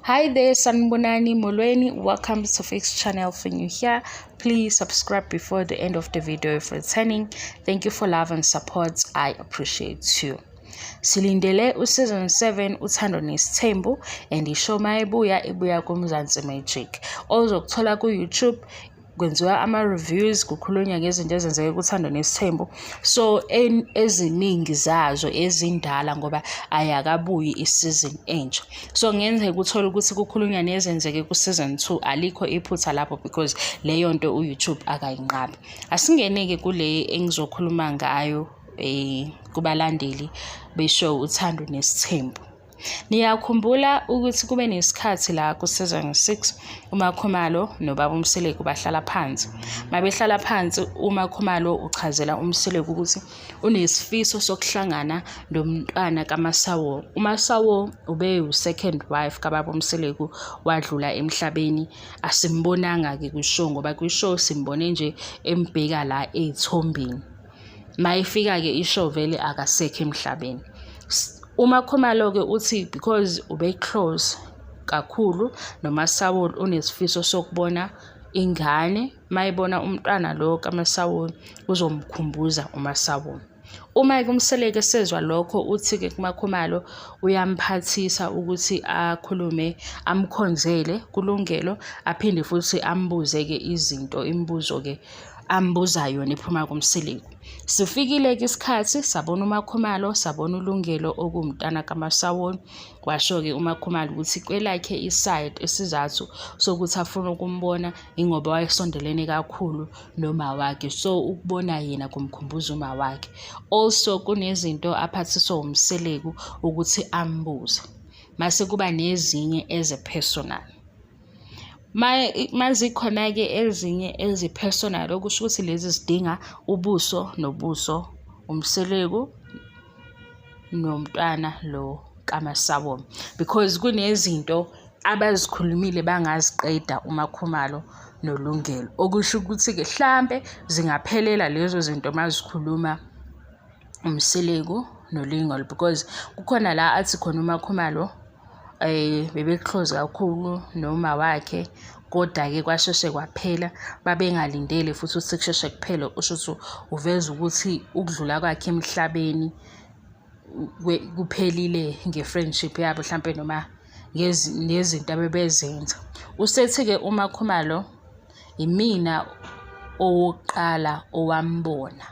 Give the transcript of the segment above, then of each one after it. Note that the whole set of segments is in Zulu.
Hi there, Sanibonani Molweni. Welcome to Fix Channel. For new here, please subscribe before the end of the video if returning. Thank you for love and support. I appreciate you. Silindele u-season 7 Uthando Nesithembu and ishow mayibuya ibuya kuMzansi Magic. Ozokuthola ku-YouTube kwenziwa ama-reviews, kukhulunywa ngezinto ezenzeke kuThando Nesithembu. So eziningi zazo ezindala ngoba ayakabuyi i-season entsha. So kungenzeka uthole ukuthi kukhulunywa nezenzeke ku-season 2, alikho iphutha lapho because leyo nto u-YouTube akayinqabi. Asingene-ke kule engizokhuluma ngayo kubalandeli beshow Uthando Nesithembu. Niyakhumbula ukuthi kube nesikhathi la ku-season 6 uMakhumalo nobaba uMseleku bahlala phansi. Mabehlala phansi, uMakhumalo uchazela uMseleku ukuthi unesifiso sokuhlangana nomntwana kaMasawo. UMasawo ubewu-second wife kababa uMseleku, wadlula emhlabeni. Asimbonanga-ke kwishow ngoba kwishow simbone nje embheka la ey'thombeni. Mayifika-ke ishow vele akasekho emhlabeni. UMakhumalo-ke uthi because ube-close kakhulu noMasawoli, unesifiso sokubona ingane. Mayibona umntwana lo kaMasawoli uzomkhumbuza uMasawoli. Uma-ke uMseleku esezwa lokho, uthi-ke kuMakhumalo uyamphathisa ukuthi akhulume, amkhonzele kuLungelo, aphinde futhi ambuze-ke izinto, imibuzo-ke ambuza yona iphuma kuMseleku. Sifikile-ke isikhathi sabona uMakhumalo, sabona uLungelo okuwumntana kaMasawoli. Washo-ke uMakhumalo ukuthi kwelakhe iside isizathu sokuthi afune ukumbona ingoba wayesondelene kakhulu noma wakhe, so ukubona yena kumkhumbuza uma wakhe. Also kunezinto aphathiswa uMseleku ukuthi ambuze, mase kuba nezinye eze-personal. Mazikhona-ke ezinye ezi-personal, okusho ukuthi lezi zidinga ubuso nobuso, uMseleku nomntwana lo kaMasawoli, because kunezinto abazikhulumile bangaziqeda uMakhumalo noLungelo, okusho ukuthi-ke hlampe zingaphelela lezo zinto mazikhuluma uMseleku noLungelo, because kukhona la athi khona uMakhumalo bebe-close kakhulu noma wakhe, kodwa-ke kwasheshe kwaphela, babengalindele futhi ukuthi kusheshe kuphele. Usho ukuthi uveza ukuthi ukudlula kwakhe emhlabeni kuphelile nge-friendship yabo hlampe noma nezinto abebezenza. Usethi-ke uMakhumalo, imina owokuqala owambona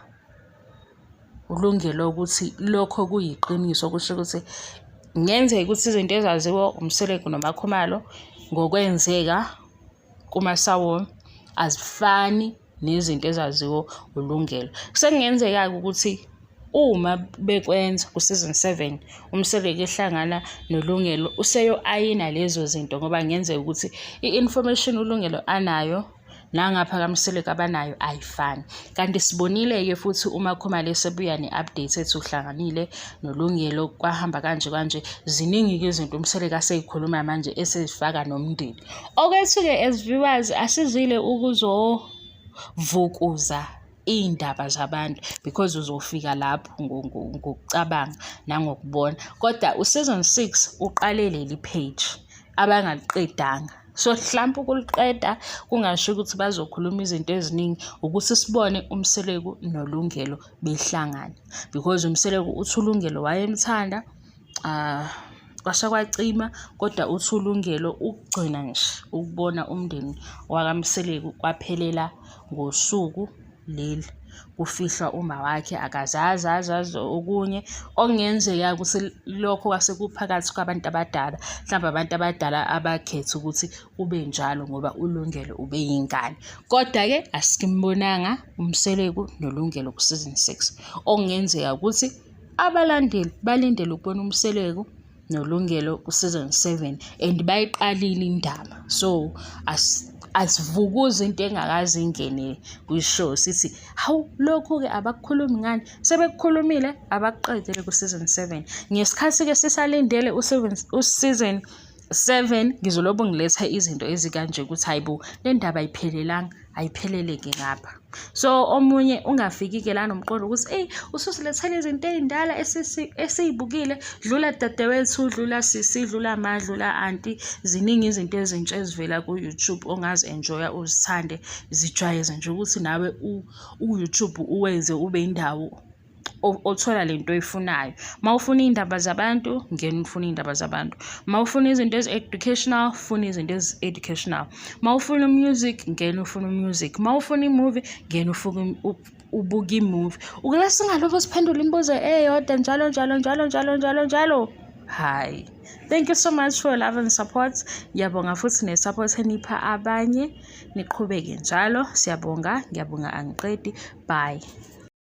uLungelo, ukuthi lokho kuyiqiniso. Kusho ukuthi kungenzeka ukuthi izinto ezaziwa uMseleku noMakhumalo ngokwenzeka kuMasawoli azifani nezinto ezaziwa uLungelo. Sekungenzeka-ke ukuthi uma bekwenza ku-season 7 uMseleku ehlangana noLungelo useyo-ayina lezo zinto, ngoba kungenzeka ukuthi i-information uLungelo anayo nangapha kaMseleku abanayo ayifani. Kanti sibonile-ke futhi uMakhumalo esebuya ne-update ethi uhlanganile noLungelo, kwahamba kanje kanje. Ziningi-ke izinto uMseleku aseyikhuluma manje esezifaka nomndeni. Okwethu-ke as viewers asizile ukuzovukuza iy'ndaba zabantu because uzofika lapho ngokucabanga nangokubona, kodwa u-season 6 uqale leli page abangaliqedanga. So hlampe ukuliqeda kungasho ukuthi bazokhuluma izinto eziningi, ukuthi sibone uMseleku noLungelo behlangana, because uMseleku uthi uLungelo wayemthanda, kwasha kwacima, kodwa uthi uLungelo ukugcina nje ukubona umndeni wakaMseleku kwaphelela ngosuku leli kufihlwa uma wakhe, akazazi azazi okunye okungenzeka ukuthi lokho kwase kuphakathi kwabantu abadala, mhlawumbe abantu abadala abakhetha ukuthi kube njalo ngoba uLungelo ubeyingane. Kodwa-ke asimbonanga uMseleku noLungelo ku-season 6, okungenzeka ukuthi abalandeli balindele ukubona uMseleku noLungelo ku-season 7 and bayiqalile indaba. So asivukuzi into engakaze ingene kwi-show sithi hawu lokhu-ke abakukhulumi ngani, sebekukhulumile abakuqedele ku-season 7. Ngesikhathi-ke sisalindele u-season 7 ngizolobu ngiletha izinto ezikanje ukuthi hayibo, le ndaba ayiphelelanga, ayiphelele-ke ngapha. So omunye ungafiki-ke la nomqondo ukuthi eyi, ususilethela izinto ey'ndala esiy'bukile. Dlula dadewethu, dlula sisi, dlula ma, dlula anti. Ziningi izinto ezintsha ezivela ku-YouTube ongazi-enjoy-a, uzithande. Zijwayeze nje ukuthi nawe u-YouTube uwenze ube indawo othola lento oyifunayo. Uma ufuna iy'ndaba zabantu, ngena ufune iy'ndaba zabantu. Uma ufuna izinto ezi-educational, funa izinto ezi-educational. Uma ufuna music, ngena ufuna music. Uma ufuna i-movie, ngena ufuna ubuke i-movie. Ukula singalokhu siphendula imibuzo eyodwa njalo njalo njalo njalo njalo njalo. Hayi. Thank you so much for your love and support. Ngiyabonga futhi ne-support enipha abanye. Niqhubeke njalo. Siyabonga. Ngiyabonga, angiqedi. Bye.